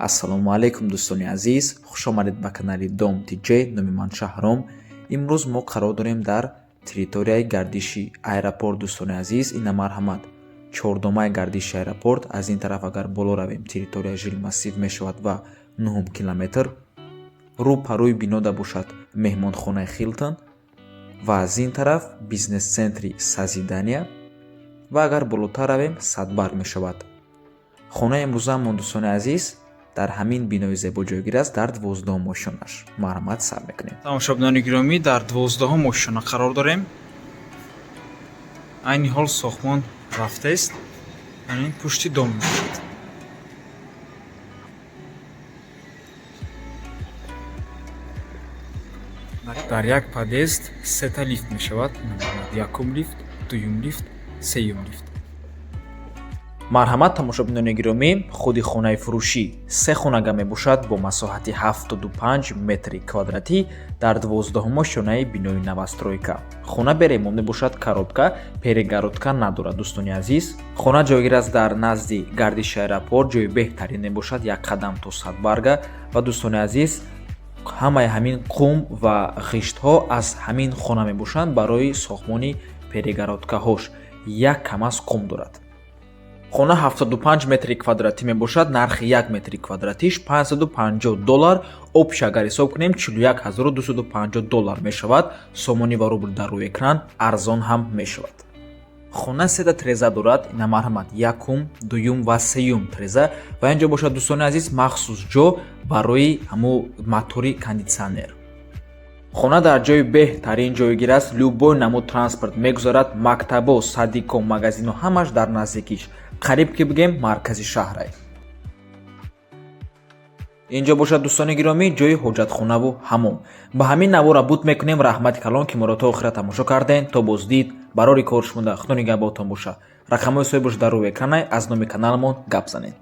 Ассалому алайкум, дӯстони азиз, хушомадед ба канали Дом ТЖ. Номи ман Шаҳром. Имрӯз мо қарор дорем дар территорияи гардиши аэропорт. Дӯстони азиз, ина марҳамат, чордомаи гардиши аэропорт. Аз ин тараф агар боло равем, территорияи жилмассив мешавад ва нуҳум километр. Рӯ па рӯи бинода бошад меҳмонхонаи Хилтон ва аз ин тараф бизнес-центри Созидания ва агар болотар равем, Садбарг мешавад. Хонаи имрӯзаамон, дӯстони азиз, дар ҳамин бинои зебо ҷойгир аст, дар 12-ум ошёнаш. Марҳамат, сар мекунем. Тамошобинони гиромӣ, дар 12-ум ошёна қарор дорем. Айни ҳол сохтмон рафтааст, ин пушти дом мебошад. Дар як подъезд сета лифт мешавад: якум лифт, дуюм лифт, сеюм лифт. Марҳамат, тамошобинони гиромӣ, худи хонаи фурӯшӣ се хонага мебошад бо масоҳати 75 метри квадратӣ дар 12-ум ошёнаи бинои новостройка. Хона бе ремонт мебошад, коробка, перегородка надорад. Дӯстони азиз, хона ҷойгир аст дар назди гардиши аэропорт, ҷои беҳтарин мебошад, як қадам то Садбарга. Ва, дӯстони азиз, ҳамаи ҳамин қум ва ғиштҳо аз ҳамин хона мебошанд. Барои сохтмони перегородкаҳош як камаз қум дорад. Хона 75 метри квадратӣ мебошад. Нархи 1 метри квадратиш 550 доллар, общий агар ҳисоб кунем, 41 250 доллар мешавад. Сомонӣ ва рубл дар рӯи экран. Арзон ҳам мешавад. Хона сета треза дорад. Ина марҳамат, якум, дуюм ва сеюм треза. Ва инҷо бошад, дӯстони азиз, махсус ҷо барои ҳамо мотори кондитсионер. Хона дар ҷои беҳтарин ҷойгир аст, любой намуд транспорт мегузарад, мактабо, садико, магазино ҳамаш дар наздикиш, қариб ки бигем, маркази шаҳрай. Инҷо бошад, дӯстони гиромӣ, ҷои ҳоҷатхонаву ҳамом. Ба ҳамин навора буд мекунем. Раҳмати калон, ки моро то охира тамошо кардем. То боздид, барори кор шумода, худо нигаҳботон боша. Рақамҳои соҳибош дар рӯи экранай. Аз номи каналамон гап занед.